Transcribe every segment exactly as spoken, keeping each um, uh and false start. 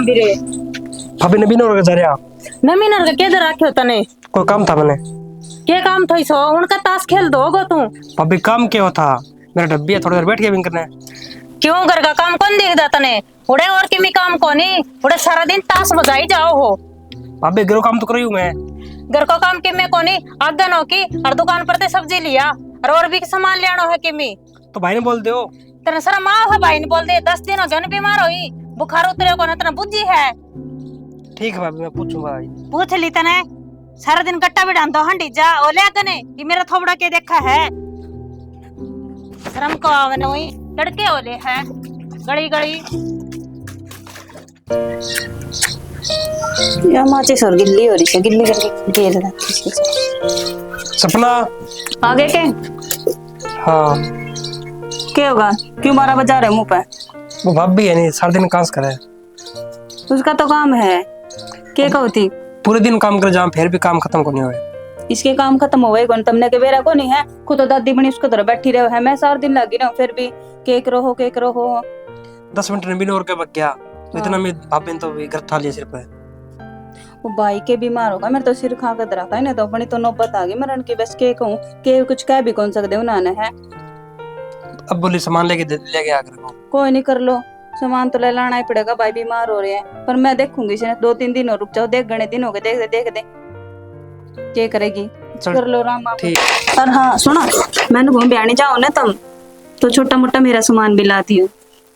भाभी ने बिना और जा रहा। नमी नर के किधर रखे हो तने? कोई काम था मैंने। के काम था इसो? उनका ताश खेल दोगो तू। भाभी काम क्या था? मेरा डब्बी है, थोड़ी देर बैठ के बिंग करने। क्यों, घर का काम कौन देखदा तने? उड़े और किमी काम कोनी, उड़े सारा दिन ताश बजाई जाओ हो। भाभी घर को काम तो करूँ मैं। घर को काम किमे कोनी, आगे नो की और दुकान पर ते सब्जी लिया और, और भी सामान लेनो है किमी। तो भाई ने बोल दो। तेरे शर्म आओ है भाई ने बोल दे, दस दिन हो गए ना बीमार होई, बुखार उतरे को ना, तेरा बुद्धि है। ठीक है भाभी, मैं पूछूंगा भाई। पूछ ली तने, सारा दिन गट्टा बिड़ान दो हंडी जा, ओ ले कने, ये मेरा थोबड़ा के देखा है? शर्म को आवे ना वही, लड़के हो ले है, गली गली। या माचिस और गिल्ली हो रही है, गिल्ली करके घेर दे। सपना। आगे के? हाँ। के होगा? क्यों मारा बजा रहे मुंह पे? वो भाभी है नहीं, सारा दिन कांस करे। उसका तो काम है, के कहती? पूरे दिन काम कर जा, फिर भी काम खत्म को नहीं होए। इसके काम खत्म होए कौन? तमने के बेरा को नहीं है? खुद तो दादी बनी उसके तरह बैठी रहे है, मैं सारा दिन लगी रहूं फिर भी केक रहो, केक रहो। दस मिनट ने बिन और के बग गया, तो इतना हाँ। में भाभी ने तो भी घर था लिया सिर पे। वो भाई के बीमार होगा, मेरे तो सिर खा के धरा का ही ना, तो अपनी तो नौबत आ गई मरण की। बस के कहूँ, के कुछ कह भी कौन सकते उन्होंने है। अब बोली सामान लेके दे, लेके आ कर को। कोई नहीं, कर लो, सामान तो ले लाना ही पड़ेगा, भाई बीमार हो रहे हैं, पर मैं देखूंगी इसे, दो तीन दिन और रुक जाओ, देख घणे दिन हो गए, देख दे, देख दे, के करेगी, चल, कर लो आराम आप। ठीक। और हाँ सुना, मैंने घूम ब्याणी जाओ ना तुम, तो छोटा मोटा मेरा सामान भी लाती हो।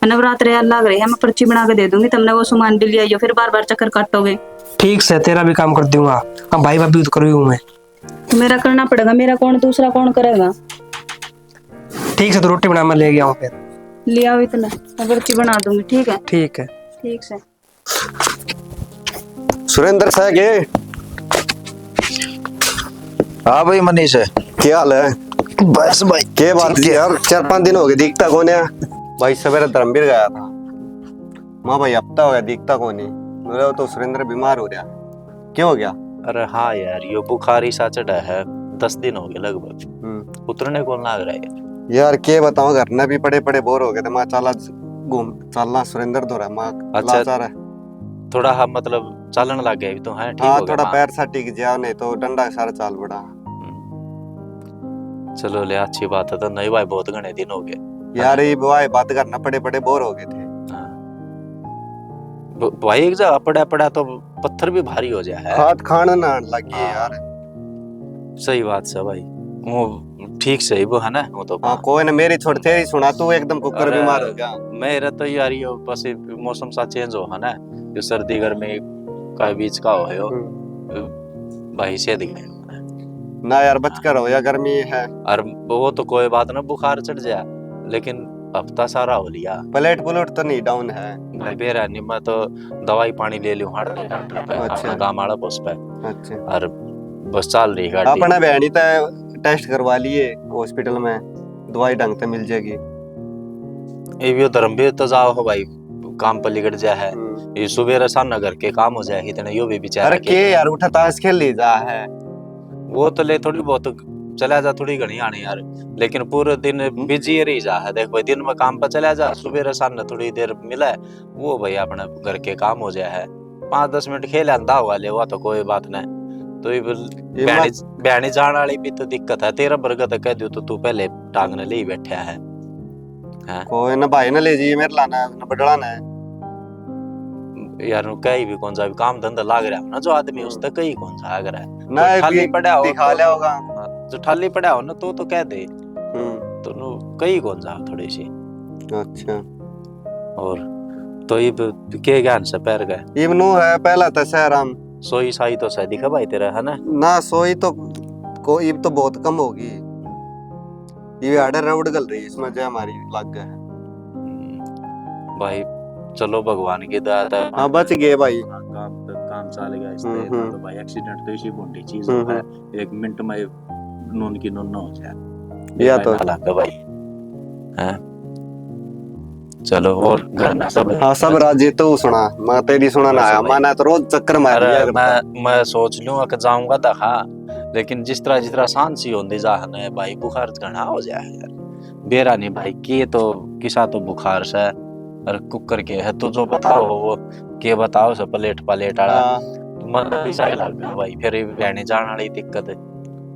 नवरात्र यार लाग रहे हैं, मैं पर्ची बना के दे दूंगी तुमने, वो सामान भी ले आइयो, फिर बार बार चक्कर काटोगे। ठीक से, तेरा भी काम कर दूंगा। हाँ भाई, भाभी तो करूँ हूँ मैं। तो मेरा करना पड़ेगा, मेरा कौन दूसरा कौन करेगा? ठीक से, तो रोटी बना, मैं ले गया हूँ फिर। ले आओ इतना, मैं पर्ची बना दूंगी, ठीक है? ठीक है। ठीक से। सुरेंद्र सह के। हाँ भाई मनीष। क्या हाल है? बस भाई, के बात ठीक है। यार, चार पांच दिन हो गए, दिखता कौन है? भाई, सवेरे धर्मवीर गया था, माँ भाई, हफ्ता हो गया, दिखता कौन है। मेरा तो सुरेंद्र बीमार हो रहा, क्या हो गया? अरे हाँ यार, यो बुखार ही सा चढ़ा है, दस दिन हो गए लगभग, हम्म। उतरने को लाग रहा है यार। यार, के बताऊं, घर में भी पड़े पड़े बोर हो गए थे, माँ चाला घूम, चालना सुरेंद्र धोरा, माँ अच्छा। लाचार है। थोड़ा हाँ, मतलब, चालन लग गया अभी तो, है, ठीक हाँ, हो गया थोड़ा माँ। पैर सा टिक गया, नहीं तो डंडा सारा चाल पड़ा। हम्म। चलो ले, अच्छी बात है, तो नहीं भाई, बहुत घणे दिन हो गए। यार, ये भाई बात करना पड़े पड़े बोर हो गए थे। हाँ। ब-, भाई, एक जगह पड़ा पड़ा तो पत्थर भी भारी हो जाए है। खाद खान ना लग गए हाँ। यार। सही बात से भाई, वो ठीक सही वो है ना, वो तो हाँ, कोई ना, मेरी छोड़, तेरी सुना, तू एकदम कुकर अरे, बीमार हो गया। मेरा तो यार, यो बस ये मौसम सा चेंज हो है ना, जो सर्दी गर्मी का बीच का हो यो, हम्म। भाई से दिख ना यार, बच कर हो या गर्मी है। और वो तो कोई बात ना, बुखार चढ़ जा, लेकिन हफ्ता सारा हो लिया। प्लेट प्लूट तो नहीं डाउन है? नहीं, बेरा नहीं, मैं तो दवाई पानी ले लूं हर डॉक्टर पे, अच्छा। अपना गांव वाला उस पे। अच्छा। और बस चाल रही गाड़ी। अपना बहनी तो टेस्ट करवा लिए हॉस्पिटल में, दवाई ढंग से मिल जाएगी। ये भी धर्मवीर तो जाओ हो भाई, काम पर लिकड़ जा है। हम्म। ये सुबेरे सामने घर के काम हो जाए, इतने यो भी बेचारा अरे के के यार, उठा ताश खेल ली जा है। वो तो ले थोड़ी बहुत चला जा, थोड़ी घणी आने यार, लेकिन पूरे दिन हम्म। बिजी रही जा है। देख भाई, दिन में काम पर चला जा, सुबेरे सामने थोड़ी देर मिला है, वो भाई अपने घर के काम हो जाए है, पाँच दस मिनट खेल आंदा होगा ले, वो तो कोई बात नहीं। तो ये ये बहनी, बहनी जान वाली भी तो दिक्कत है। तेरा बरगद कह दो तो तू पहले टांग ने ले ही बैठा है। हैं? कोई ना भाई, ना ले जाइए, मेरे लाना है, ना बडलाना है। यार, नु कही भी कौन सा, काम धंधा लाग रहा हो ना जो आदमी, हम्म। उस तक कही कौन सा अगर है। ना, तो खाली पड़ा हो दिखा तो, लिया होगा। हाँ, जो खाली पड़ा हो ना तो, तो कह दे। हम्म। तो नु कही कौन सा थोड़ी सी। अच्छा। और तो इब के ज्ञान से पैर गए? इब नु है, पहला तो सह राम। सोई साई तो सह दिखा भाई तेरा, है ना? ना, सोई तो को, इब तो बहुत कम होगी। ये आड़े रवड़ गल रही, इसमें जय हमारी लग गए। हम्म, भाई, चलो भगवान की दया था। हाँ, बच गए भाई। काम तो, काम चाल गया इस हम्म, तरह, हम्म। तो भाई, एक्सीडेंट तो इसी भोंडी चीज हम्म, है, हम्म। एक मिनट में नून की नून ना हो जाए। या तो ना लग भाई। हैं? चलो, और घर में सब? हाँ, सब राजी। तू सुना, मैं तेरी सुना ना बस आया, भाई। मैंने तो रोज चक्कर मार अरे, लिया करता। मैं, मैं सोच लूँ कि जाऊंगा तो हाँ, लेकिन जिस तरह, जिस तरह सांस ही होंदी जा है ना भाई, बुखार घना हो जाए है यार। बेरा नहीं भाई, के तो किसा तो बुखार से, और कुकर के है, तू जो बताओ वो के बताओ से, प्लेट प्लेट वाला। हाँ। तो मने भी सही लग गया भाई, फिर ये बहने जान वाली दिक्कत है।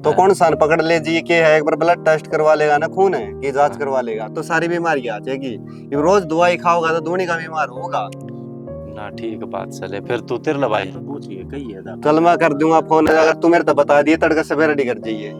तो हाँ। कौन सा पकड़ ले जी, के है, एक बार ब्लड टेस्ट करवा लेगा ना, खून है कि जांच हाँ। करवा लेगा, तो सारी बीमारी आ जाएगी। ये रोज दवाई खाओगा तो दूनी का बीमार होगा। ना, ठीक बात सले, फिर तू तेरे भाई से पूछिए, कहिए दा। चल, मैं कर दूंगा फोन, अगर तू मेरे तो बता दिए, तड़का सवेरे निकल जाइए।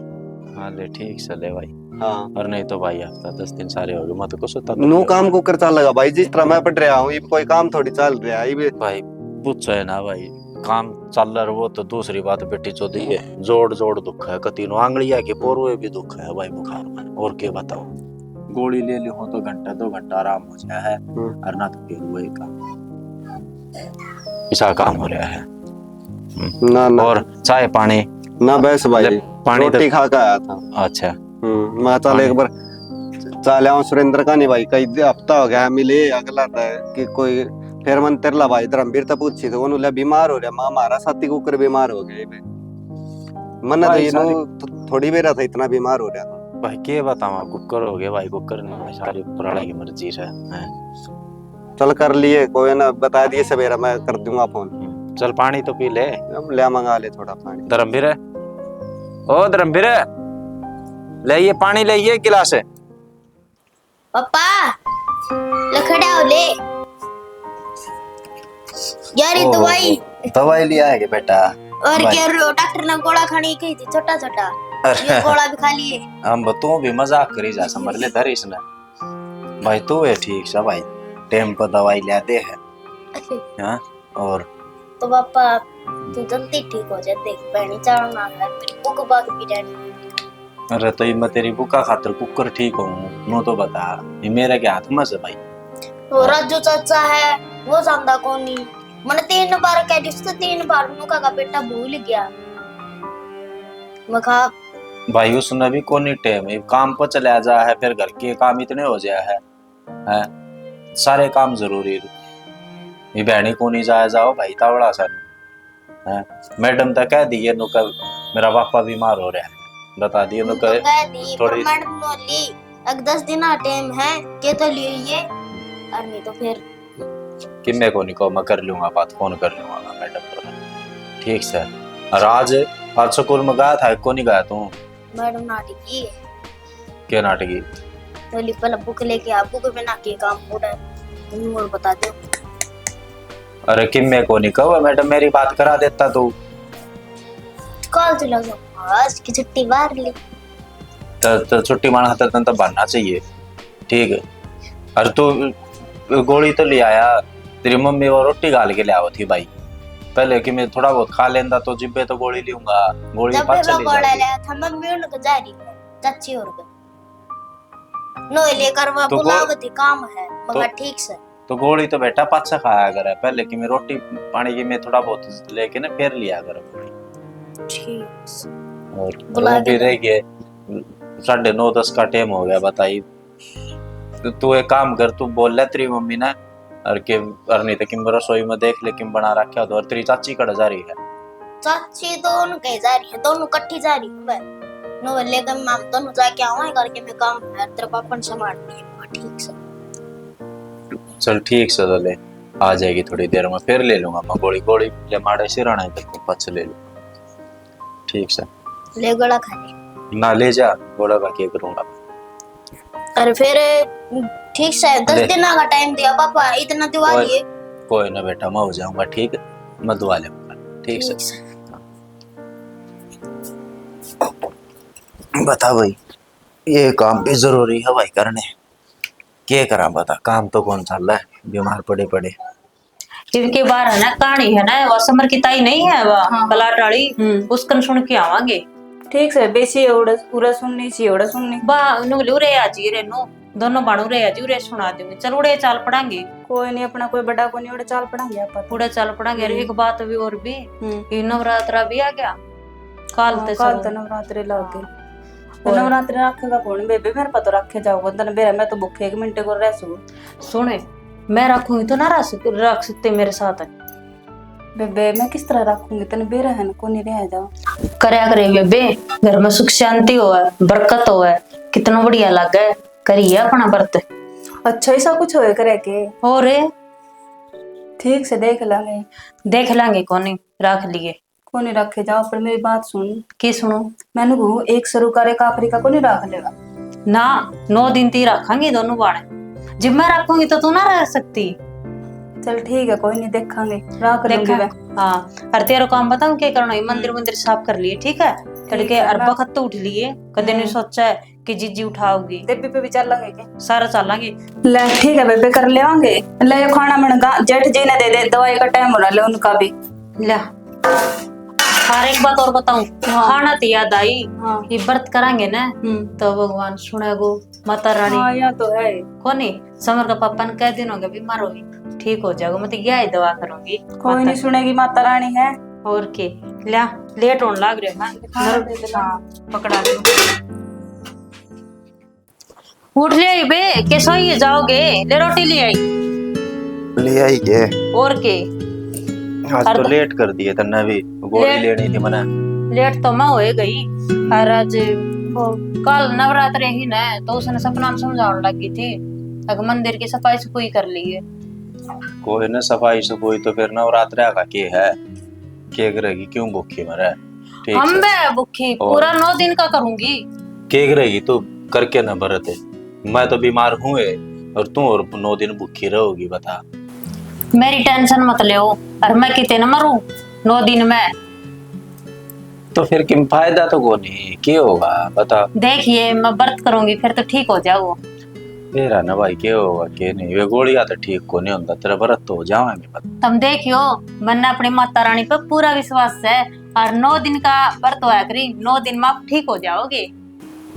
हाँ ले, ठीक सले भाई। हाँ। और नहीं तो भाई, हफ्ता दस दिन सारे हो गए, मैं तो कुछ होता नू काम को कर चलेगा भाई, जिस तरह मैं पढ़ रहा हूँ, ये कोई काम थोड़ी चल रहा है ये भी। भाई, पूछो है ना भाई, काम चल रहा वो तो दूसरी बात, बेटी चौधरी है, जोड़ जोड़ दुख है, कती नु आंगलिया के पोरुए भी दुख है भाई बुखार में, और के बताओ। गोली ले ली हो तो घंटा दो घंटा आराम हो जाया है, हम्म। और ना तो फिर वही काम, ऐसा काम हो रहा है। हम्म। ना, ना। और चाय पानी? ना बस भाई, ले, पानी तो रोटी खा के आया था। अच्छा। हम्म, मैं चल पानी। एक बार चल आऊं सुरेंद्र का, नहीं भाई, कई दे-, हफ्ता हो गया मिले, अगला था कि कोई, फिर मन तेरला भाई धर्मवीर तक पूछी तो उन्होंने बीमार हो रहा, माँ हमारा साथी कुकर बीमार हो गया। मैं तो भाई ये सारी नो थो-, थोड़ी बेरा था इतना बीमार हो रहा था। भाई के बतावा, कुकर हो गया भाई, कुकर ने सारी ऊपर वाला की मर्जी से, हैं। चल कर लिए, कोई ना, बता दिए सवेरा, मैं कर दूंगा फोन। चल पानी तो पी ले। अब ले मंगा ले थोड़ा पानी। धर्मवीर, ओ धर्मवीर, ले ये पानी, ले ये गिलास। पापा, लखड़ा ले। यार, ये ओ, दवाई। दवाई लिया है के बेटा? और भाई। क्या रो-, डॉक्टर ने गोला खाने की कही थी, छोटा छोटा। अरे। ये गोला भी खा लिए। हम तू भी मजाक करी जा, समझ ले, धर इसने। भाई, तू है ठीक सा भाई, टाइम पर दवाई ले दे है। हाँ, और? तो पापा, तू जल्दी ठीक हो जाए, देख, बहनी चावल ना खाए, फिर भूख भाग भी रहनी। अरे, तो ये मैं तेरी भूखा खातर कुकर ठीक हूँ, नो तो बता, ये मेरे के हाथ में से भाई। वो राजू चाचा है, वो जानदा कोनी। मैंने तीन बार कह दी उससे, तीन बार उनका का बेटा भूल गया। मैं कहा, भाई, उसने भी कोनी टाइम, ये काम पर चला जा है, फिर घर के काम इतने हो जाए है, हैं? सारे काम जरूरी रे। ये बहनी कोनी जाया जाओ भाई, तावड़ा सा। हैं? मैडम तो कह दिए नु, कल मेरा पापा बीमार हो रहा है, बता दिए नु, कह दी, थोड़ी मैडम बोली, "अब दस दिन का टाइम है, के तो लियो ये, और नहीं तो फिर।" किन्ने कोनी कहो, मैं कर लूंगा बात, फोन कर लूंगा मैं मैडम को। ठीक सै। और आज, आज स्कूल में गया था, कोनी गया तू? मैडम नाटी की। के नाटकी? बोली, "पहले बुक लेके आ, बुक बिना के काम पूरा है, तुम और बता दो।" अरे, किन्ने कोनी कहो, मैडम, मेरी बात करा देता तू। कल चला जाऊंगा, आज की छुट्टी मार ली। तो, तो छुट्टी मारना तो, तो बनना चाहिए, ठीक है। अरे, तू गोली तो ले आया, तेरी मम्मी वो रोटी घाल के ले आओ थी भाई, पहले कि मैं थोड़ा बहुत खा लेंदा तो जिब्बे तो गोली लूंगा, गोली जब पाछे मैं ले गोला जाती। ले आया था, मम्मी उनके जा रही है, चाची और के। नोए लेकर वहाँ तो गो-, बुलावती काम है, मगर तो, ठीक से। तो गोली तो बेटा पाछे खाया करे, पहले कि मैं रोटी पानी की मैं थोड़ा बहुत लेके ना फिर लिया करे गोली। ठीक से। और बुला वो भी के रह गए, साढ़े नौ दस का टाइम हो गया, बताई। तो तू एक काम कर, तू बोल ले तेरी मम्मी ने, और के, और नहीं तो किम रसोई में देख ले, किम बना रखा हो तो। और तेरी चाची कड़ जा रही है? चाची तो उनके जा रही है, दोनों कट्ठी जा रही है। नो लेकर माम दोनों जाके आवा है करके मैं काम है, तेरे पापा ने संभाल दिए। ठीक से। चल ठीक से, तो ले आ जाएगी थोड़ी देर में, फिर ले लूंगा मैं गोली। गोली ले माड़े सिराना है तेरे को, पाछे ले लूंगा। ठीक से। ले गोला खा ले। ना ले जा, गोला का क्या करूंगा? अरे फिर ठीक से, दस ले। दिन का टाइम दिया पापा, इतना दिवा कोई, लिए। कोई ना बेटा, मैं हो जाऊंगा ठीक, मैं दुआ लूंगा। ठीक से। ठीक से। बता भाई, ये काम भी जरूरी है भाई करने, के करा बता, काम तो कौन चल रहा है, बीमार पड़े पड़े। इनके बार है ना, कहानी है ना, वो समर की ताई नहीं है, वो हाँ। प्लाट वाली, हम्म। उसकन सुन के आवांगे। ठीक से, बेसी उड़े, उड़े सुननी सी, उड़े सुननी। बा, नु बोले, "उरे आ जी रे, नु, दोनों बाणू रे आ जी, उरे सुना दूंगी।" चल, उड़े चाल पड़ांगे। कोई नहीं, अपना कोई बड़ा कोनी, उड़े चाल पड़ांगे आप। उड़े चाल पड़ांगे। हम्म। एक बात भी और भी, हम्म। ये नवरात्रा भी आ गया, काल हाँ, ते काल शुरू। ते नवरात्रे लग गए। हाँ। तो और नवरात्रे रखेगा कौन बेबे? मेरे पे तो रखे जाओगा, तने बेरा, मैं तो भूखे एक मिनट को रह सू। सुने, मैं रखूंगी तो ना रख सक-, रख सकते मेरे साथ। बेबे, मैं किस तरह रखूंगी? तने बेरा है ना, कोनी रह जाओ। करया करे बेबे, घर में सुख शांति होवे, बरकत होवे, कितना बढ़िया लागे। करिए अपना व्रत। अच्छा, ऐसा कुछ होए करे के? और ठीक से देख लांगे। देख लांगे, कोनी रख लिए। कोनी रखे जाओ, पर मेरी बात सुन। के सुनो? मैंने कहूँ, एक सरू का एक आखिरी का कोनी रख लेगा? ना, नौ दिन ती रखांगे दोनों बाण। जब मैं रखूंगी तो तू ना रह सकती। चल ठीक है, कोई नहीं, देखांगे, रख लूंगी देखा? मैं। हाँ, और तेरा काम बताऊं, क्या करना है? मंदिर हम्म। मंदिर साफ कर लिए, ठीक है? ठीक तड़के है, और मैं बखत तो उठ लिए, कदे नहीं हम्म। सोचा है कि जीजी उठाओगी। देवी पे भी चल लांगे के? सारा चल लांगे। ले ठीक है बेबे, कर लेवांगे। ले ये खाना मन गा-, जेठ जी ने दे दे, दवाई का टाइम होना ले उनका भी। ले। और एक बात और बताऊं, हाँ। खाना तो याद आई, हाँ। ये व्रत करांगे ना, हम्म। तो भगवान सुनेगो, माता रानी। हाँ, या तो है। कोनी, समर का पापा ने कह दिन होगा बीमार होगी, ठीक हो जाएगा, मैं तो यही दवा करूंगी। कोई माता नहीं सुनेगी, माता रानी है। और के, ले, लेट होने लग रहे हैं। हाँ, दे दे। हाँ, पकड़ा दे। उठ ले बे, के सोइए जाओगे? ले रोटी ले आई। ले आई के? और के? आज और तो तो लेट कर दिए तन्ने भी, गोली लेट लेनी थी मने। लेट तो मैं होए गई। और आज वो कल नवरात्रे ही ना, तो उसने सपना में समझाने लग गई थी, अगर मंदिर की सफाई सफुई कर ली है। कोई ना, सफाई सफुई तो फिर नवरात्रे का के है, के करेगी, क्यों भूखी मरे? ठीक हम से। बे भूखी और पूरा नौ दिन का करूंगी। के करेगी तू करके ना व्रत? मैं तो बीमार हूँ ए, और तू और नौ दिन भूखी रहोगी, बता। मेरी टेंशन मत लेओ, और मैं किते न मरूं नौ दिन में। तो फिर किम फायदा तो कोनी, के होगा बता? देखिए, मैं व्रत करूंगी, फिर तो ठीक हो जाओ। तेरा ना भाई, के होगा के नहीं, वे गोलियां तो ठीक कोनी होंदा, तेरा व्रत तो हो जावेंगे। तुम देखियो, मन्ने अपनी माता रानी पे पूरा विश्वास है, और नौ दिन का व्रत होया करी, नौ दिन में आप ठीक हो जाओगे।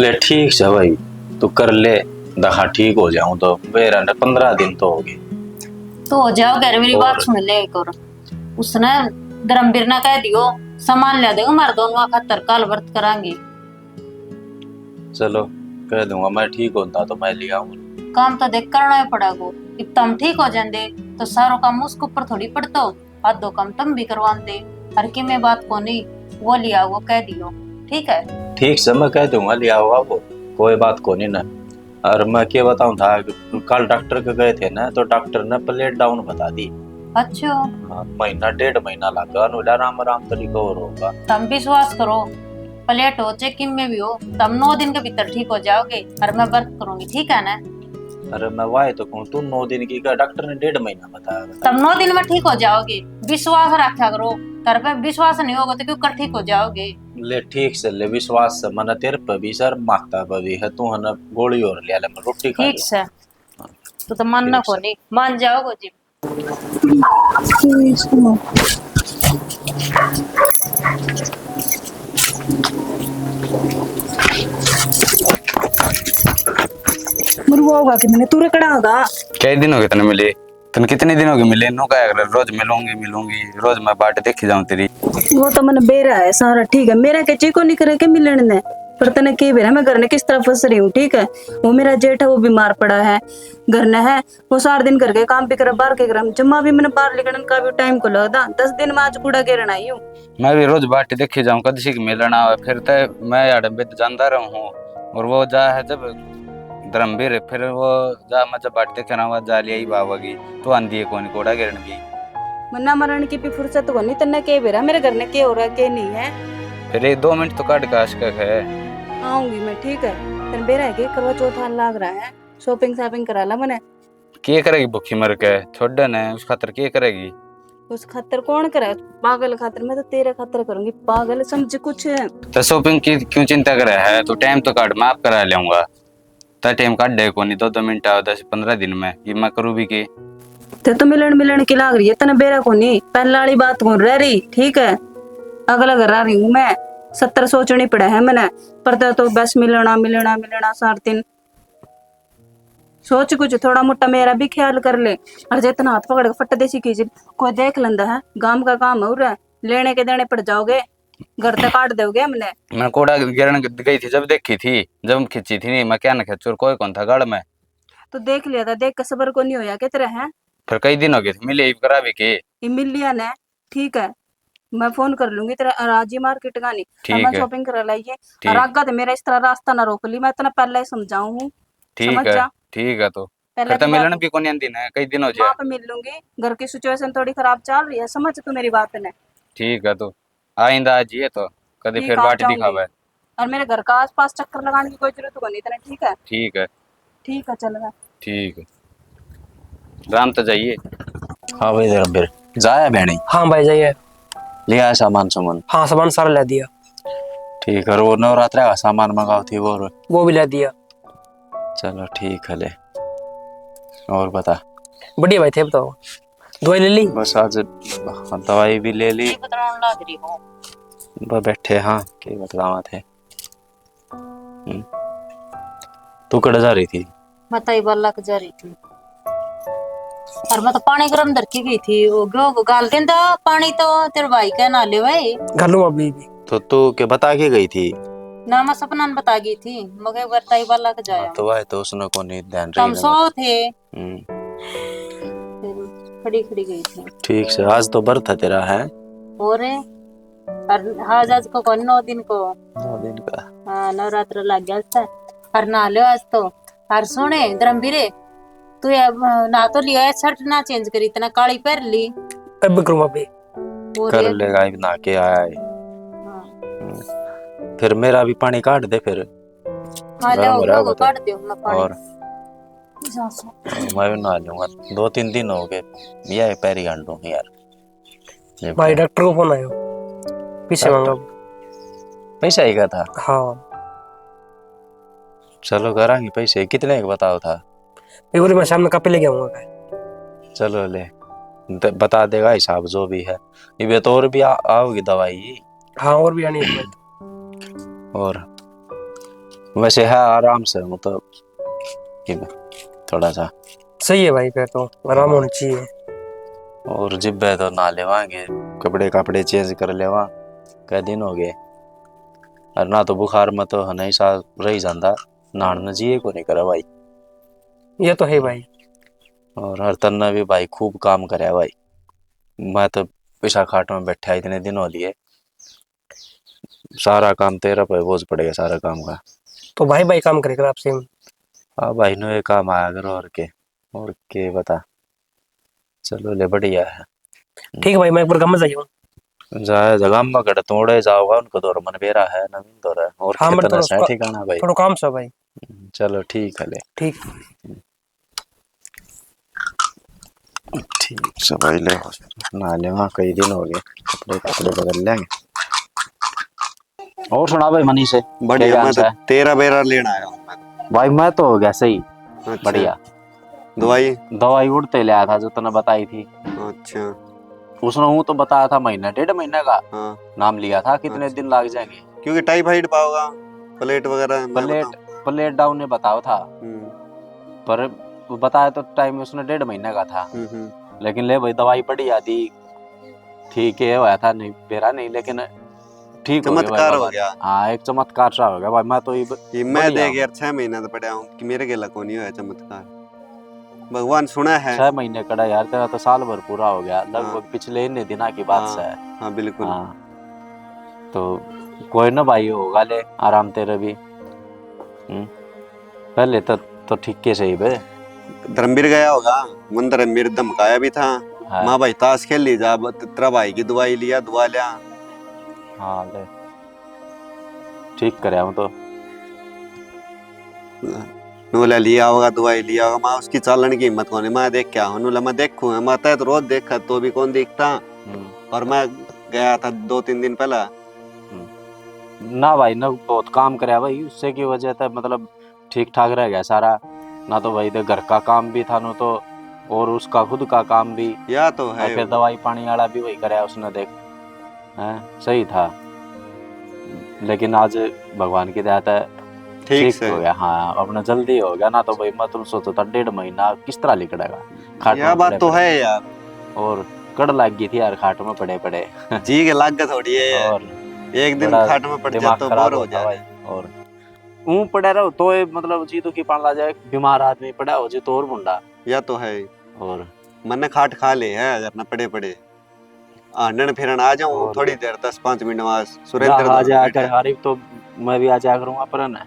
ले ठीक से भाई, तू कर ले, दखा ठीक हो जाऊं तो। मेरा ने पन्द्रह दिन तो हो गए। तो हो जाओगे, अरे मेरी और? बात सुन ले एक और। उसने धर्मवीर ने कह दियो, सामान ले देगा मारे दोनों खातर, कल व्रत करांगे। चलो, कह दूंगा मैं, ठीक होता तो मैं ले आऊंगा। काम तो देख करना ही पड़ेगो। इब तो हम ठीक हो जाते तो सारो काम उसके ऊपर थोड़ी पड़तो। आधो काम तुम भी करवाते। हर की में बात कोनी, वो ले आओ, वो कह दियो, ठीक है? ठीक से, मैं कह दूंगा, ले आओ आप, कोई बात कोनी ना। और मैं क्या बताऊं था, कल डॉक्टर के गए थे ना, तो डॉक्टर ने प्लेट डाउन बता दी। अच्छा। हाँ, महीना, डेढ़ महीना लग गया, बोला, आराम आराम तो रिकवर होगा। तुम विश्वास करो, प्लेट हो चाहे किम में भी हो, तुम नौ दिन के भीतर ठीक हो जाओगे। और मैं व्रत करूंगी, ठीक है ना? अरे मैं वाहे तो कहूँ, तू नौ दिन की कह, डॉक्टर ने डेढ़ महीना बताया। तुम नौ दिन में ठीक हो जाओगे, विश्वास रखा करो। तेरे पे विश्वास नहीं होगा तो क्यों कर ठीक हो जाओगे? ले ठीक से, ले विश्वास से, मने तेरे पे भी सर, माता पे भी है, तू है ना, गोली और ले ले, मैं रोटी खा ठीक लूँ। से। हाँ, तू तो मानना ठीक से। कोनी, मान जाओगे जी। मरुआ होगा कि मैंने तू रकड़ा होगा। कई दिन हो गए तने मिले? तने कितने दिन हो गए मिले? नो कहा कर, रोज मिलूंगी, मिलूंगी, रोज मैं बाट देखी जाऊं तेरी। वो तो मैंने बेरा है सारा, ठीक है, मेरा के चीको नहीं करे के मिलने ने, पर तने के बेरा मैं घर ने किस तरह फंस रही हूँ, ठीक है। वो मेरा जेठ है, वो बीमार पड़ा है, घर ने है, वो सारा दिन घर के काम भी करे, बाहर के करे, जम्मा भी मैंने बाहर निकलने का भी टाइम को लगता, दस दिन में आज कूड़ा गेरन आई हूँ। मैं भी रोज बाट देखी जाऊं, कद सीक मिलना आवे, फिर तो मैं यार बिद जांदा रहूं हूँ। और वो जा है जब धर्मवीर, फिर वो जा, मैं जब बाट देखना हुआ, जा लिया ही बाबा की, तो आंदी है कोनी कोड़ा गिरन भी। मन्ना मरण की भी फुर्सत कोनी, तन्ने के बेरा मेरे घर ने के हो रहा, के नहीं है। फिर ये दो मिनट तो काट का आशका है। आऊंगी मैं, ठीक है। तन बेरा है के करवा चौथ आन लाग रहा है, शॉपिंग शॉपिंग करा ला मने। के करेगी भूखी मर के? छोड़े ने, उस खातर के करेगी? उस खातर कौन करे? पागल खातर, मैं तो तेरे खातर करूंगी, पागल समझ कुछ। तो शॉपिंग की क्यों चिंता करे है? तू टाइम तो काट, मैं आप करा लेऊंगा। तै टाइम काट दे कोनी, दो दो मिनट आओ, दस पन्द्रह दिन में, ये मैं करूँ भी के? ते तो मिलन मिलन की लाग रही है, तने बेरा कोनी। पहला वाली बात कौन रह रही, ठीक है? अगला घर आ रही हूँ मैं, सत्तर सोचनी पड़ा है मने, पर तै तो बस मिलना, मिलना, मिलना सार दिन। सोच कुछ, थोड़ा मोटा मेरा भी ख्याल कर ले। और जितना हाथ पकड़ के फट देसी खींच, कोई देख लेंदा है, गांव का काम है उरे, लेने के देने पड़ जाओगे, घर तक काट दोगे हमने। मैं कोड़ा गिरण गई थी जब देखी थी, जब खींची थी नहीं, मैं क्या ना खींचू, कोई कौन था गल में। तो देख लिया था, देख के सबर को नहीं होया के तेरा है? फिर कई दिन हो गए थे मिले, इब करा भी के? ये मिल लिया ने, ठीक है, मैं फोन कर लूंगी तेरा, और आज ही मार्केट का नहीं, ठीक मैं है। शॉपिंग करा लाइए। ठीक। और आगा तो मेरा इस तरह रास्ता ना रोक ली, मैं इतना पहले ही समझाऊं हूँ, ठीक समझ है, जा। ठीक है, तो पहले फिर तो तो मिलन बात भी कोनी आंदी ना, कई दिन हो जाए। वहाँ पे मिल लूंगी। घर की सिचुएशन थोड़ी खराब चल रही है, समझ तू मेरी बात ने। ठीक है, तो आइंदा आ जिए तो कदे ठीक, फिर आ बाट जाऊंगी। दिखावे। और मेरे घर का आसपास चक्कर लगाने की कोई जरूरत कोनी इतने, ठीक है? ठीक है। ठीक है, चल मैं। ठीक है। राम तो जाइए। हाँ भाई, जरा फिर जाया बहनी। हाँ भाई, जाइए। ले आया सामान सामान? हाँ, सामान सारा ला दिया। ठीक है, और वो नवरात्रा का सामान मंगाओ थी वो और? वो भी ला दिया। चलो ठीक है, ले। और बता? बढ़िया भाई, थे बताओ, दवाई ले ली? बस आज, हाँ, दवाई भी ले ली। ये बतलाउन लाग रही हो। बस बैठे हाँ, के बतलावा थे। हम्म। तू कड़े जा रही थी? मैं ताई बाला के जा रही थी। और मैं तो पानी गरम धर के गई थी, वो गयो गाल देंदा पानी तो तेरे भाई के ना ले भाई। घालू अभी भी। तो तू के बता के गई थी? ना, मैं सपना ने बता गई थी, मगर एक बार ताई बाला के जाया। हाँ, तो वह तो उसने को नहीं ध्यान रही तुम ना। सो थे। हम्म। फिर खड़ी खड़ी गई थी। ठीक से, आज तो व्रत है तेरा, है? और, और आज, आज को कौन, नौ दिन को। नौ दिन का। हाँ, नवरात्र लग गया आज तो। और नहा लो आज तो। और सुने धर्मवीरे, तू ये, अ, नहा तो लिया है, शर्ट ना चेंज करी, इतना काली पहन ली। अब करूँ भाभी। और कर ये लेगा, अभी नहा के आया है। हाँ। हम्म। फिर मेरा भी पानी काट दे फिर। हाँ, गरम ले हो रहा आओ, होगा तो। काट दो अपना पानी। और जा सो। मैं भी नहा लूंगा, दो तीन दिन हो गए, यह पैरी गांडू यार। ये भाई, क्या? डॉक्टर को फोन आयो, पैसे डॉक्टर? मांगा। पैसा ही का था? हाँ। चलो, करांगे पैसे, कितने का बताओ था? ये बोले, मैं शाम में कापी लेके आऊंगा। चलो, ले, द-, बता देगा हिसाब जो भी है। इबे तो और भी आ-, आओगी दवाई। हाँ, और भी आनी है। और वैसे है आराम से, मतलब, कि थोड़ा सा। सही है भाई, फिर तो आराम होना चाहिए। और जिब्बे तो नहा लेवांगे, कपड़े, कपड़े चेंज कर लेवा, कै दिन हो गए। और ना तो बुखार में तो हने ही सा रही जांदा, नहाण ने जी को नहीं करे भाई। ये तो है भाई। और हर तन्ने भी भाई खूब काम करया भाई, मैं तो इसा खाट में बैठा इतने दिन हो लिए, सारा काम तेरा पे बोझ पड़ेगा, सारा काम का। तो भाई, भाई काम करेगा आपसे। हाँ भाई, नो ये काम आया करो, और के, और के बता। चलो ले, बढ़िया है। ठीक है भाई, मैं एक बार गाम में जाइयो। जाए जगाम में कड़े तोड़े जाओगा, उनको दौर मन बेरा है, नवीन दौर है, और हाँ, खेत मेरे में थोड़ा से का-, ठिकाना भाई। थोड़ा काम से भाई। चलो ठीक है ले। ठीक। ठीक से भाई, ले, नहा लेवा, कई दिन हो गए, कपड़े, कपड़े बदल लेंगे। और सुना भाई मनीष, बढ़िया, क्या मैं तो हाल है? तेरा बेरा लेना आया हूँ मैं। भाई मैं तो हो गया सही, अच्छा। बढ़िया। दवाई? दवाई उड़ते ले आया था जो तने बताई थी। अच्छा। उसने वो तो बताया था महीना, डेढ़ महीने का हाँ। नाम लिया था, कितने अच्छा। दिन लग जाएंगे। क्योंकि टाइफाइड पाओगा, प्लेट वगैरह, मैं प्लेट, बताऊं। प्लेट डाउन ने बताओ था। हम्म। पर वो बताया तो टाइम उसने डेढ़ महीने का था। हम्म, हम्म। लेकिन ले भाई, दवाई बढ़िया दी, ठीक है, होया था नहीं, बेरा नहीं, लेकिन ठीक हो गया चमत्कार भाई, हो गया। हाँ, एक चमत्कार सा हो गया भाई। मैं तो ये ब-, ये मैं बढ़िया देख हूँ। यार, छह महीने तो पड़ा हूँ कि मेरे गेला को नहीं होया चमत्कार। भगवान सुना है। छह महीने कड़ा यार, तेरा तो साल भर पूरा हो गया, लगभग हाँ। पिछले इन्ने दिना की बात हाँ, से है। हाँ, बिल्कुल। हाँ। तो कोई ना भाई, होगा ले आराम तेरे भी। हम्म। पहले तो, तो ठीक के सही बे। धर्मवीर गया होगा, मन धर्मवीर धमकाया भी था। हाँ। माँ भाई ताश खेल ली जा, ब-, तेरा भाई की दवाई लिया, दुआ लिया। हाँ, ले। ठीक करया हूँ तो। नूला लिया होगा, दवाई लिया होगा, मैं उसकी चालन की हिम्मत कोनी, मैं देख क्या हूँ, नूला मैं देखूँ, मैं तय तो रोज देखा, तो भी कौन देखता। हम्म। और मैं गया था दो तीन दिन पहला। हम्म। ना भाई, ना बहुत काम करया भाई, उससे की वजह से मतलब ठीक ठाक रह गया सारा। ना तो भाई, तो घर का काम भी था, ना तो और उसका खुद का काम भी। या तो और है। फिर दवाई पानी वाला भी वही करया उसने, देख, हैं, सही था। लेकिन आज भगवान की दया से ठीक ठीक से। हो गया। हाँ, अपना जल्दी हो गया, ना तो भाई, मैं तुम सोचो था डेढ़ महीना किस तरह लिकड़ेगा खाट यह में बात पड़े तो पड़े। है यार। और कड़ लग गई थी यार खाट में पड़े पड़े। जी के लाग थोड़ी है। और एक दिन बड़ा खाट में पड़ दिमाग जाता, खराब बोर हो होता जाता भाई। और ऊं पड़ा रहो तो ये, मतलब, जी दुखी पान ला जाए, बीमार आदमी पड़ा हो जी तो और भुंडा। या तो है। और मन्ने खाट खा ले है यार ना पड़े पड़े। हांडण फिरण आ जाऊं और थोड़ी देर, दस पाँच मिनट बाद। सुरेंद्र ना, आ जाया कर, हरीफ तो मैं भी आ जाया करूंगा, पर ना।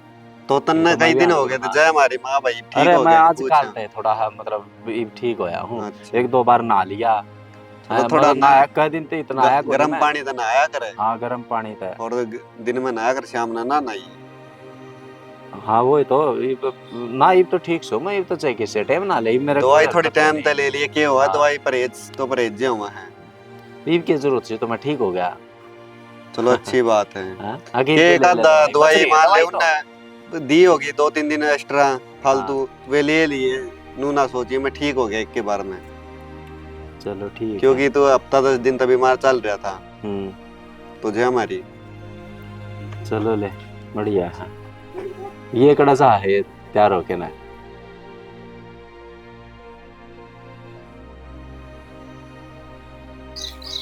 तो तन्ने तो मैं कई भी दिन आने हो गए, तो वाला। जय हमारी माँ भाई, ठीक अरे, हो मैं गया आज कुछ? काल ते थोड़ा, हाँ, मतलब, इब ठीक होया हूँ। अच्छा। एक दो बार नहा लिया। चलो, हाँ, थोड़ा मतलब, ना नहाया, कई दिन ते इतना ग-, आया कोनी गर्म मैं। पानी ते नहाया करे। हाँ, गर्म पानी ते। और ग-, दिन में नहाया कर, शाम ने ना नहाई। हाँ, वही तो, इब ना, इब तो ठीक सो मैं, इब तो चाहे किसी टाइम नहा ले, इब मेरे दवाई को थोड़ी हरकत टाइम नहीं। ते ले लिए, के हुआ? हाँ। दवाई परहेज तो परहेज जे हुआ है। इब की जरूरत से तो मैं ठीक हो गया। चलो, अच्छी बात है। हाँ? आगे के इनके ले खादा लेना है। दवाई बस ये मार ले दवाई तो। उनने दी होगी दो तीन दिन एक्स्ट्रा फालतू, हाँ। वे ले लिए। नू ना सोचिए, मैं ठीक हो गया एक के बार में। चलो, ठीक है। क्योंकि तू हफ्ता दस दिन तो बीमार चल रहा था। हम्म। तो जय हमारी। चलो ले, बढ़िया है। ये कड़ा सा है तैयार होके ना।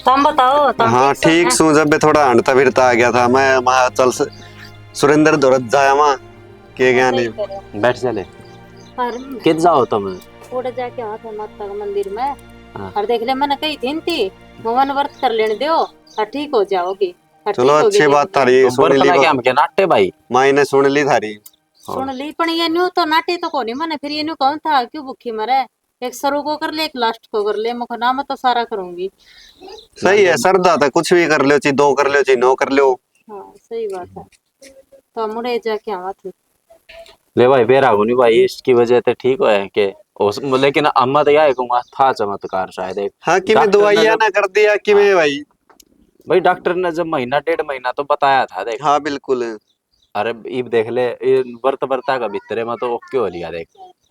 तुम बताओ, तुम हाँ, ठीक सो? ठीक सूं, जब भी थोड़ा हंडता फिरता आ गया था, मैं वहाँ चल स-, सुरेंद्र धोरत जाया वहाँ, के गया हाँ, सही नहीं। करे। बैठ चले। पर कित जाओ तुम? थोड़े जाके हाथ माता के मंदिर में। हाँ। और देख ले, मैंने कही थी इनती, भगवान व्रत कर लेने दो, और ठीक हो जाओगी। और चलो, ठीक होगी अच्छी बात थारी, तो सुन व्रत ली ना बा-, क्या हम के नाटे भाई? माई ने सुन ली थारी। सुन ली, पण ये न्यू तो नाटी तो कोनी मने, फिर ये न्यू कहूं था, क्यों भूखी मरे? एक शुरू को कर ले, एक लास्ट को कर ले, मखो ना, मैं तो सारा करूंगी। सही है, श्रद्धा तो कुछ भी कर लो, चाहे दो कर लो, चाहे नौ कर लो। हाँ, सही बात है। तो मुड़े जाके आवा थी। ले भाई, बेरा कोनी भाई, इसकी वजह ते ठीक होया के उस, लेकिन अम्मा तो यही कहूंगा, था चमत्कार शायद एक। हाँ, कि मैं डॉक्टर ने दवाइयाँ जब ना कर दिया, कि मैं हाँ। भाई। भाई, डॉक्टर ने जब महीना, डेढ़ महीना तो बताया था, देख। हाँ, बिल्कुल। अरे, इब देख ले, ये व्रत व्रता का भीतरे में तो ओके हो लिया, देख।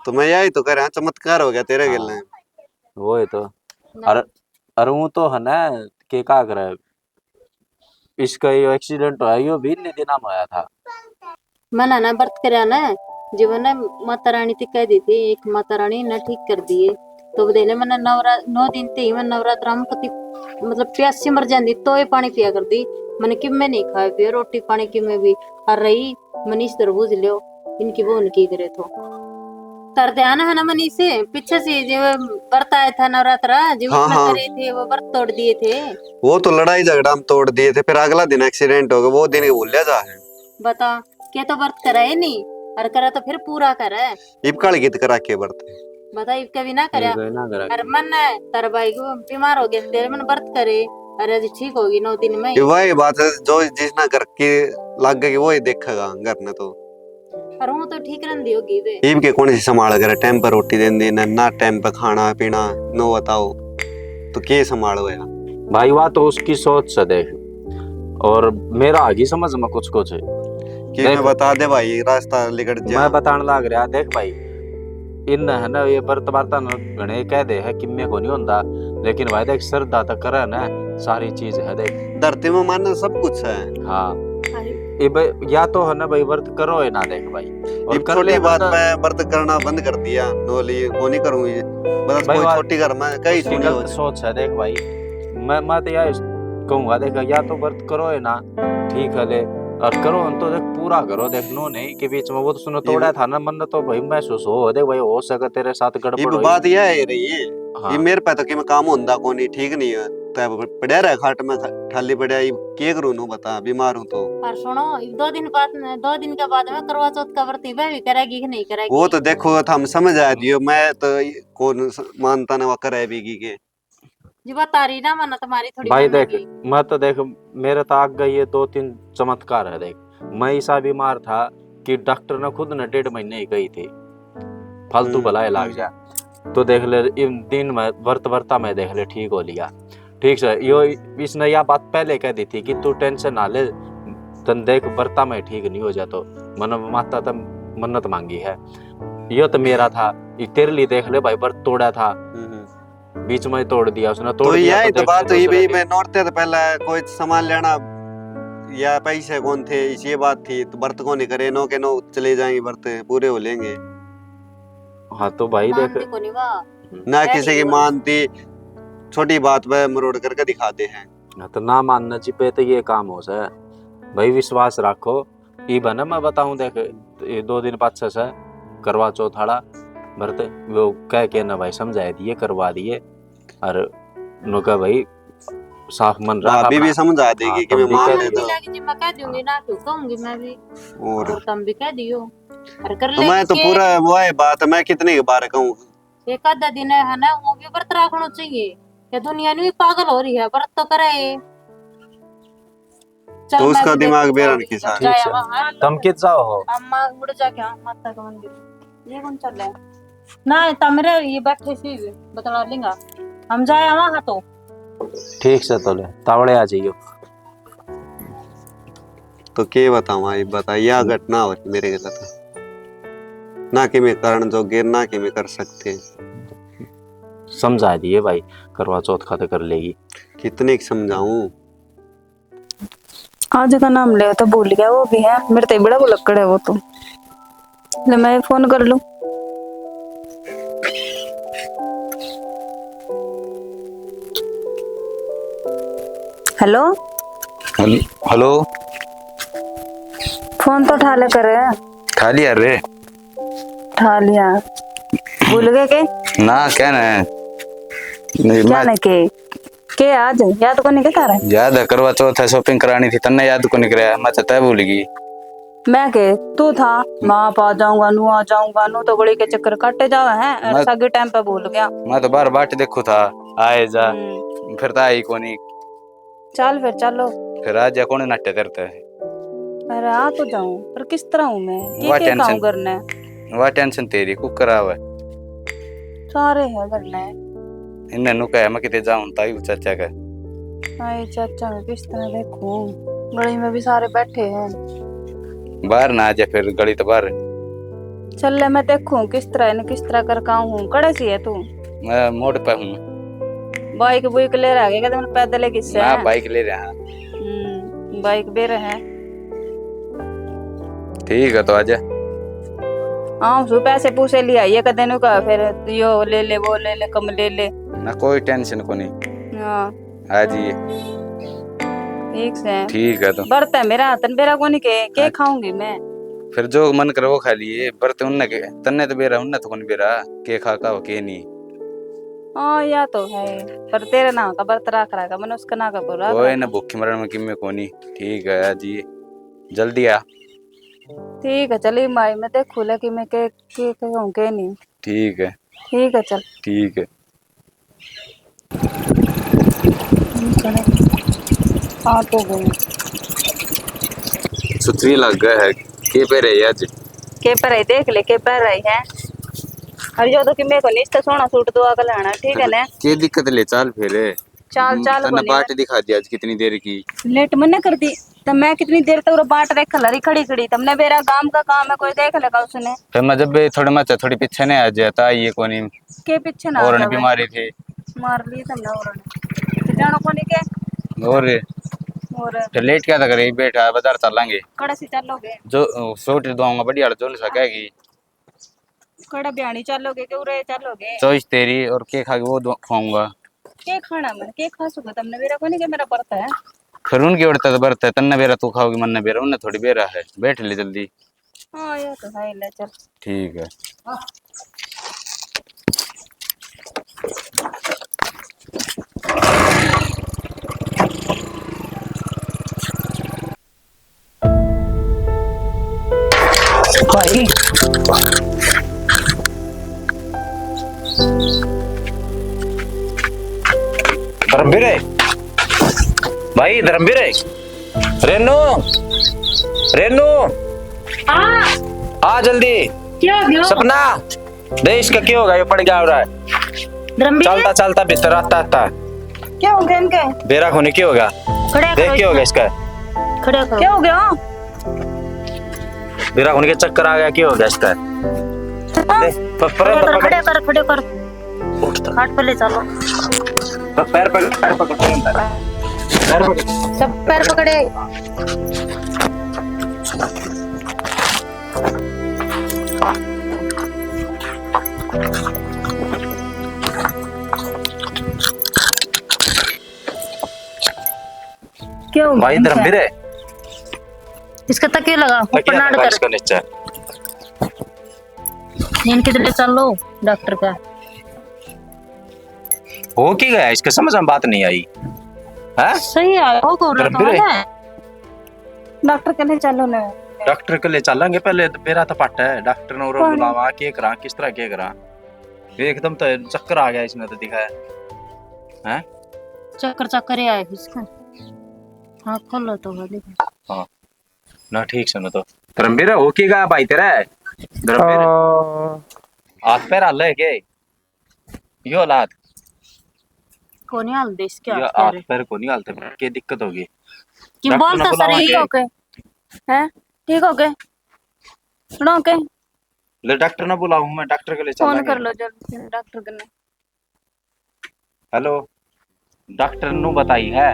तो मैं यही तो कह रहा, चमत्कार हो गया तेरे हाँ। गेल। वो ही तो। ना। अरे, अरे, वो तो है ना, के का करे, इसका ये एक्सीडेंट हुआ, यो भी इतने दिना में आया था। मना ना व्रत करया ना, जीवन ने माता रानी ती कह दी थी, एक माता रानी ने ठीक कर दिए। तो वो देख ले, मैंने नवरा-, नौ दिन ते ही मैं नवरात्रा में कति, मतलब, प्यासी मर जाती, तो ये पानी पिया कर दी। मैंने किम्मे नहीं खाया पिया, रोटी पानी किम्मे भी। और रही मनीष तरबूज लियो, इनकी बहू ने की करे तो। तर ध्यान है ना मनीष, पीछे से जो व्रत आया था नवरात्रा, जो हाँ, उसमें हाँ। करे थे, वो व्रत तोड़ दिए थे। वो तो लड़ाई झगड़ा में तोड़ दिए थे, फिर अगला दिन एक्सीडेंट हो गया, वो दिन भूल जा है। बता, के तो व्रत करे नहीं, और करे तो फिर पूरा करे। इब काल गीत करा के व्रत। बता, इब कभी ना करे। इब कभी ना करे। और मन है, तारे भाई को बीमार हो गया, तेरे मन व्रत करे, अरे आज ठीक होगी नौ दिन में। ये वही बात है, जो जिसना घर के लाग गई, वो ही देखेगा घर ने तो। पर वो तो ठीक रहंदी होगी बे। इब के कौन सी संभाल करे, टाइम पर रोटी देंदी ना, ना टाइम पर खाना पीना, नो बताओ, तो के संभाल होया? भाई, वा तो उसकी सोच से देख, और मेरा आगी समझ में कुछ कुछ। कि देख, मैं बता दे भाई, रास्ता लिकड़ जा। मैं बतान लाग रहा, देख भाई, इन है ना, ये व्रत वार्ता न घणे कह दे है, किम्मे को नहीं होंदा, लेकिन भाई देख, श्रद्धा तो करे ना, सारी चीज है देख। धरती में मानना सब कुछ है। हाँ। अरे। इब या तो है ना भाई, व्रत करो या ना, देख भाई। और इब कर छोटी ले बात बंदा। मैं व्रत करना बंद कर दिया, नोली वो नहीं करूंगी। बस उसकी कोई गल-, छोटी घर में कहीं उसकी सुनी हो गलत जाए। सोच है, देख भाई। मैं, मैं तो यही कहूंगा, देख, या तो व्रत करो या ना, ठीक है, ले, और करो न तो देख, पूरा करो, देख, नो नहीं के बीच में वो तो सुनो, ये तोड़ा भी था ना, मन तो भाई महसूस हो, देख भाई, हो सके तेरे साथ गड़बड़ इब हो। बात यह है रही है, हाँ। ये मेरे पे तो कि मैं काम होंदा कोनी, ठीक नहीं है, तो अब पड़ा रहा खाट में, खा-, ठाली पड़ा, ये के करूँ नू बता, बीमार हूँ तो। पर सुनो, दो दिन बाद, दो दिन के बाद में करवा चौथ का व्रत ही वह भी करेगी कि नहीं करेगी? वो तो देखो, तो हम समझ आ दियो, मैं तो कौन स-, मानता ना वो करे भी की के। जी, बता रही ना, मन्नत मारी थोड़ी भाई, देख, मैं तो देख, मेरे तो आगे ये दो तीन चमत्कार है। देख, मैं ऐसा बीमार था कि डॉक्टर ने खुद ने डेढ़ महीने ही कही थी, फालतू हम्म, भला इलाज हम्म। जा। तो देख ले, इन दिन में व्रत व्रता में देख ले, ठीक हो लिया। ठीक से, यो, इसने या बात पहले कह दी थी कि तू टेंशन ना ले, तन देख, व्रता में ठीक नहीं हो जा तो। मन माता तन मन्नत मांगी है। यो तो मेरा था, ये तेरे लिए देख ले भाई, व्रत तोड़ा था। हम्म, हम्म। बीच में ही तोड़ दिया उसने, तोड़ तो दिया यही तो तो देख बात ले हुई दूसरे भाई, दिन। मैं नोरते तो पहले कोई सामान लेना या पैसे कौन थे, इसी बात थी, तो व्रत को नहीं करे, नो के नो चले जाएंगे, व्रत पूरे हो लेंगे। हाँ, तो भाई देख, मानती कोनी वा। ना किसी की मानती, छोटी बात पे मरोड़ करके दिखाते हैं। हाँ, तो ना मानना जी पे तो ये काम हो सै भाई, विश्वास रखो। इब है ना, मैं बताऊं, देख, ये दो दिन पाछे से करवा चौथ आला व्रत, वो कह के ना भाई समझाए दिए, करवा दिए, और नु कह भाई, साफ मन रख भाभी भी अपना। समझा देगी हाँ, कि मैं मान लेता। जी, मैं कह दूंगी ना, क्यों कहूंगी मैं भी। और और तुम भी कह दियो। और कर तो ले मैं तो के पूरा वो है बात, मैं कितने के बार कहूँ। एक आधा दिन है ना, वो भी व्रत रखना चाहिए। ये दुनिया नहीं पागल हो रही है, व्रत तो करे। चल, तो मैं उसका भी दिमाग देखूं, बेरा मैं भी किस जाया ठीक है। वहाँ। तुम कित जाओ हो? अम्मा उड़ जा क्या माता का मंदिर? ये कौन चल रहा है? ना, तमरे ये बैठे सी बतला लेंगा। हम जाया वहाँ तो। ठीक से तो ले, तावड़े आ जाइयो। तो के बताऊं, ये बता, या घटना हो रही मेरे के साथ। ना कि मैं करण जोगे, ना कि मैं कर सकते। समझा दिए भाई, करवा चौथ खाते कर लेगी। कितने की समझाऊं? आज का नाम ले तो भूल गया, वो भी है, मेरे तो बड़ा भुलक्कड़ है वो तो। ले, मैं फोन कर लूं। हेलो। Hello-, hello. फोन तो उठा ले करे। उठा लिया रे। उठा लिया। भूल गए के? ना, क्या ना है? नहीं, क्या मैं ना के? के आज याद कोनी के थारे? याद है, करवा चौथ है, shopping करानी थी, तन्ने याद कोनी कराया, मैं तो तय भूल गई। मैं के तू था, मैं आप आ जाऊंगा, नू आ जाऊंगा, नू तो गली के चक्कर काटे जावे हैं, और मैं सागे time पे भूल गया। मैं तो बाहर बाट देखू था, आए जा, हम्म। फिर तो आई कोनी। चल फिर, चलो। फिर आ जा, कौन नाटे तेरे ते? अरे आ तो जाऊं, पर किस तरह हूँ मैं? के, वा के tension। काम करना है? वा tension तेरी, कुकर आवे। सारे हैं घर में। इन्हें नु कहे मैं किते जाऊं ताई चाचा के। हाय चाचा, मैं किस तरह देखूं? गली में भी सारे बैठे हैं। बाहर ना आ जा फिर, गली तो बाहर। चल ले, मैं देखूं किस तरह है, किस तरह कर काऊं हूं। कड़े सी है तू? मैं मोड़ पे हूं। बाइक बुइक ले रहा है, कहते मैं पैदल ही किससे ना, है? बाइक ले रहा। हम्म, बाइक बेर है। ठीक है, तो आजा। हाँ, सु पैसे पूसे लिया, ये कदे नु कहा, फिर यो ले ले, वो ले ले, कम ले ले। ना, कोई tension को नहीं। हाँ। आ जाइए। ठीक से। ठीक है, तो। बरत है मेरा, तन बेरा कोनी के, के हाँ। खाऊंगी मैं? फिर जो मन करे वो खा लिए, बरत उनने के, तन्ने तो बेरा, उनने तो कोनी बेरा, के खा का हो, के नहीं। हाँ, या तो है, पर तेरे नाम का बरत राख रहा है, मैंने उसका ना का पूरा कोई रखा। ना, भूखे मरण में किम्मे कोनी। ठीक है, आ जाइए, जल्दी आ। ठीक है, चलिए माई, मैं देखूं ले कि मैं के, के कहूं, के नहीं। ठीक है। ठीक है, चल। ठीक है। आ तो गए। सुथरी लग है, के पे रही आज? के पे रही, देख ले, के पे रही है। और यो तो कि मेरे को नहीं, इसका सोना सूट दो अगल आना, ठीक है ना? के दिक्कत ले, चाल फिर। चाल, चाल, तन्ने बोले। बाट दिखा दी आज कितनी देर की। लेट मन्ने कर दी, तो मैं कितनी देर तक बाट देख लरी खड़ी खड़ी, तमने बेरा गांव का काम है, कोई देख लेगा उसने। फिर मैं जब भी थोड़े मचे थोड़ी पीछे नहीं आ जाता, ये कोनी। के पीछे ना और आ जावे। बीमारी थी। मार ली तमने और। तो जानो कोनी के? और? और? फिर लेट क्या था करे, बैठा बाजार चलांगे। कड़े से चलोगे? जो, अ, सूट दवाऊंगा बढ़िया, जो नहीं सकेगी। कड़ा ब्याणी चालोगे के उरे चालोगे? Choice तेरी, और के खा के वो दो-, खाऊंगा। के खाना मन, के खा सकूं? तमने बेरा कोनी के मेरा बरत है। फिर उनकी ओर तक बरत है, तन्ने बेरा तू खाओगी, मन्ने बेरा, उन्हें थोड़ी बेरा है। बैठ ले जल्दी। हाँ, ये तो है, ले चल। ठीक है। भाई। धर्मवीर है। भाई, धर्मवीर है। रेनू, रेनू। हाँ। आ जल्दी। क्या हो गया? सपना। देख इसका क्या होगा, ये पड़ गया हो रहा है। धर्मवीर? चलता चलता भीतर आता आता। क्या हो गया इनके? बेरा होने क्या होगा? खड़ा देख करो क्या होगा इसका। इसका। खड़ा करो। क्या हो गया? बेरा होने के चक्कर आ गया, क्या हो गया इसका? हाँ। देख, प-, पर-, खड़ा कर, पकड़। खड़ा कर, खड़ा कर। उठ तो। खाट पे ले चलो। प-, पैर पकड़, पैर पकड़, पैर पकड़। पैर पकड़। सब पैर पकड़े। क्यों? भाई धर्मवीर है। इसका तकिया लगा, ऊपर तकिया नाड़ लगा कर। इसका नीचे। इनके तो ले चलो डॉक्टर का। हो की गया इसके, समझ में बात नहीं आई। हैं? सही है, वो कौन धर्मवीर है? डॉक्टर के लिए चलो ना। डॉक्टर के लिए चलेंगे, पहले मेरा तो पट है, डॉक्टर ने और बुलावा, के करा, किस तरह के करा। एकदम तो चक्कर आ गया इसने तो दिखा है। हैं? चक्कर चक्कर ही आए इसका। हाँ, खोलो तो। हाँ। ना ठीक से ना तो। धर्मवीर, हो की गा भाई तेरा? धर्मवीर। हाथ पैर हाल है के? यो हालात। कोनी हाल दे इसके हाथ पैर। हाथ पैर कोनी हालते, के दिक्कत होगी? कि बोलता सर, ठीक हो के? हैं? ठीक हो के? सुनो के? ले डॉक्टर ना बुलाऊं मैं, डॉक्टर के लिए चल। फोन कर लो जल्दी से डॉक्टर के। हेलो, डॉक्टर नु बताई है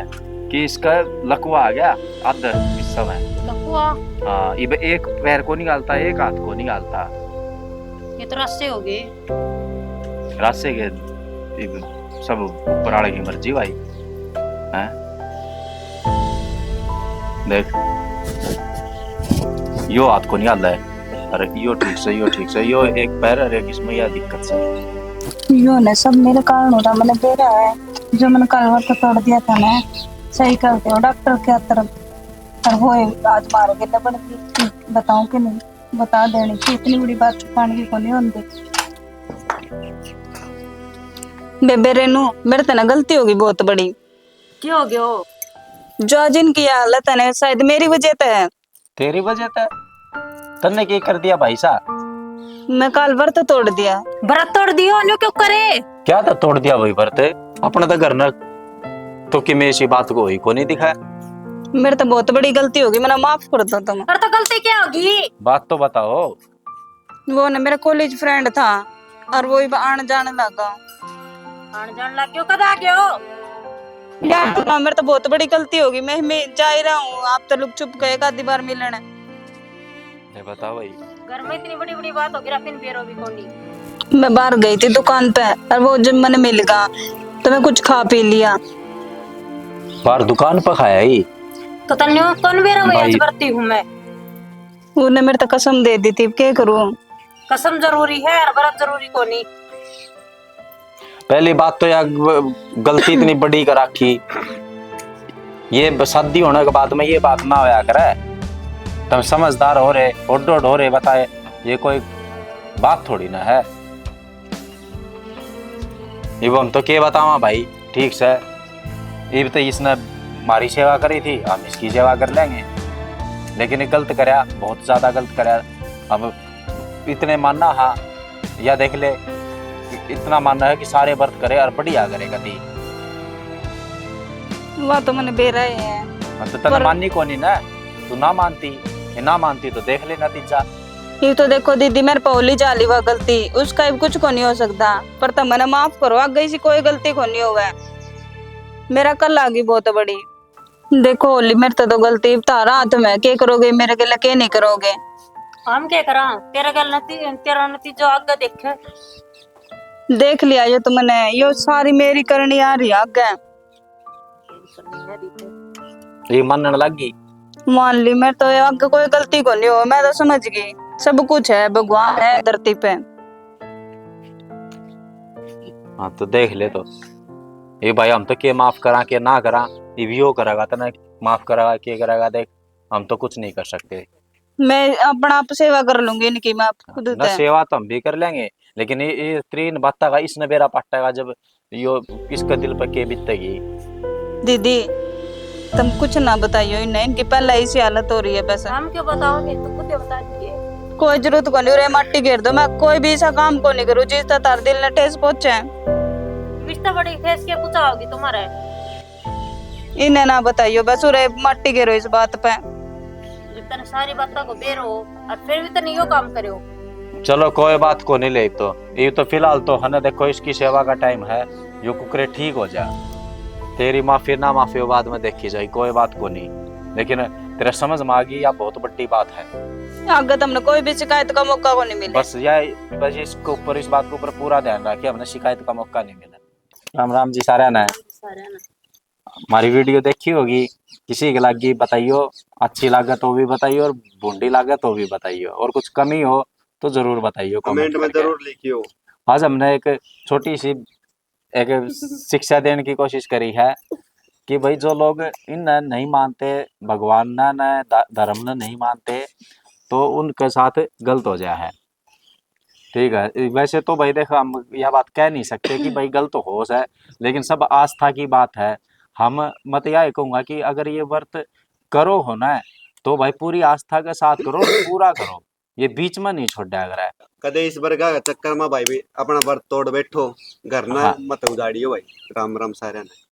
कि इसका लकवा आ गया आधे हिस्सा में। लकवा? हाँ, इब एक पैर को निकालता, एक हाथ को निकालता। ये तो रास्ते हो गए। रास्ते के इब सब ऊपर वाले की मर्जी भाई। हैं? देख, यो हाथ को निकालता है। अरे यो ठीक से, यो ठीक से, यो एक पैर, अरे इसमें यह दिक्कत से। यो ने सब मेरे कारण हो रहा, मैंने बेरा है, जो मैंने कल वो तो तोड़ दिया था ना, सही कर दो डॉक्टर के तरफ। और वो आज मार के बन गई, बताऊं कि नहीं, बता देनी थी, इतनी बड़ी बात छुपाने की कोनी होती। बेबे रेनू, मेरे ते ना गलती होगी बहुत बड़ी। क्या हो गयो? जो आज इनकी ये हालत है ना, शायद मेरी वजह ते है। तेरी वजह ते? तन्ने के कर दिया भाई साहब? मैं काल व्रत तोड़ दिया। व्रत तोड़ दियो, न्यू क्यों करे? क्या था तोड़ दिया भाई व्रत? अपना तो घर न तो कि मैं इसी बात को ही को नहीं दिखाया। मेरे तो बहुत बड़ी गलती होगी, मैंने माफ कर दो तुम। पर तो गलती क्या होगी? बात तो बताओ। वो ना मेरा कॉलेज फ्रेंड था और वो ही आन जान लगा। आन जान लग गयो, कद आ गयो? यार ना, मेरे तो बहुत बड़ी गलती होगी, मैं मैं जा ही रहा हूँ, आप तो लुक छुप गए एक आधी बार मिलने। ये बता भाई। घर में इतनी बड़ी बड़ी बात होगी, फिर बेरो भी कोनी। मैं बाहर गई थी दुकान पे और वो जब मैंने मिल गया तो मैं कुछ खा पी लिया। बाहर दुकान पे खाया ही। तो तन्ने कौन बेरा में आज करती हूँ मैं। उन्हें मेरे तो कसम दे दी थी, अब क्या करूँ? कसम जरूरी है और व्रत जरूरी कोनी। पहली बात तो यार ग-, गलती इतनी बड़ी कर रखी। ये ब-, शादी होने के बाद में ये बात ना होया करे। तुम समझदार हो रहे, ओड ओड हो रहे, बताए, ये कोई बात थोड़ी ना है। इब हम तो के बतावा भाई, ठीक से, इब तो इसने हमारी सेवा करी थी, हम इसकी सेवा कर लेंगे, लेकिन ये गलत करया, बहुत ज्यादा गलत करया। अब इतने माना हा, या देख ले, इतना माना है कि सारे व्रत करे और बढ़िया करे कती। वह तो मैंने बेरा ही है। हाँ, तो तने पर माननी कोनी ना, तू ना मानती, ये ना मानती तो देख ले नतीजा। ये तो देखो दीदी, मेरे पे होली जाली हुआ गलती, उसका भी कुछ को नहीं हो सकता, पर तो मैंने माफ करो, आगे इसी कोई गलती को नहीं होवे। मेरा कल आ गई बहुत बड़ी। देखो होली, मेरे तो, तो गलती थारा हाथ में, के करोगे मेरे के लिए, के नहीं करोगे? हम के करा, तेरे गल नती-, तेरा नतीजा आगे देखे। देख लिया यो तो मैंने, यो सारी मेरी करनी आ रही आगे। ये मानन लग गई। मान ली, मैं तो आगे कोई गलती को नहीं हो, मैं तो समझ गई, सब कुछ है, भगवान है धरती पे। हाँ, तो देख ले तो, ये भाई, हम तो के माफ करा, के ना करा, ये भी यो करेगा, तने माफ करेगा, के करेगा, देख, हम तो कुछ नहीं कर सकते। मैं अपना आप सेवा कर लूंगी इनकी, मैं आप खुद ना। सेवा तो हम भी कर लेंगे, लेकिन ये, ये तीन बातें का इसने बेरा पाटेगा, जब यो इसके दिल पर के बीतेगी। दीदी, तुम कुछ ना बताइयो इन्हें, इनकी पहले इसी हालत हो रही है बस। हम क्यों बताओगे, तुम खुद बता दीजिए। कोई जरूरत को नहीं रे, माटी घेर दो, मैं कोई भी ऐसा काम को नहीं करूँ जिससे तार दिल ने ठेस पहुंचे। रिश्ता बड़ी ठेस के पहुंचाओगी तुम्हारे। इन्हें ना बताइयो, बस उरे माटी घेरो इस बात पे। जब तने सारी बातों को बेरो हो और फिर भी तने यो काम करो। चलो, कोई बात को नहीं ले, तो ये तो फिलहाल तो है ना, देखो, इसकी सेवा का टाइम है, यो कुकरे ठीक हो जा। तेरी माफी ना माफी वो बाद में देखी जाए, कोई बात को नहीं, लेकिन तेरे समझ में आ गई, या बहुत बड़ी बात है। आगे तुमने कोई भी शिकायत का मौका को नहीं मिले। बस या, बस इसके ऊपर, इस बात के ऊपर पूरा ध्यान रखे, हमने शिकायत का मौका नहीं मिला। राम राम जी सारे ने। सारे ने। हमारी वीडियो देखी होगी, किसी के लागी बताइयो, अच्छी लागे तो भी बताइयो और भूंडी लागे तो भी बताइयो, और कुछ कमी हो तो जरूर बताइयो comment करके। जरूर लिखियो। आज हमने एक छोटी सी एक शिक्षा देने की कोशिश करी है। कि भाई जो लोग इन नहीं मानते, भगवान ने, ने ध-, धर्म ने नहीं मानते, तो उनके साथ गलत हो जाया है। ठीक है, वैसे तो भाई देख, हम यह बात कह नहीं सकते कि भाई गलत हो है, लेकिन सब आस्था की बात है। हम, मैं तो यही कहूँगा कि अगर ये व्रत करो हो ना, तो भाई पूरी आस्था के साथ करो, पूरा करो, ये बीच में नहीं छोड़ा करे। कदे इस वर्गा के चक्कर में भाई भी अपना व्रत तोड़ बैठो, घर ना हाँ। मत उजाड़ियो भाई। राम राम सारे ने।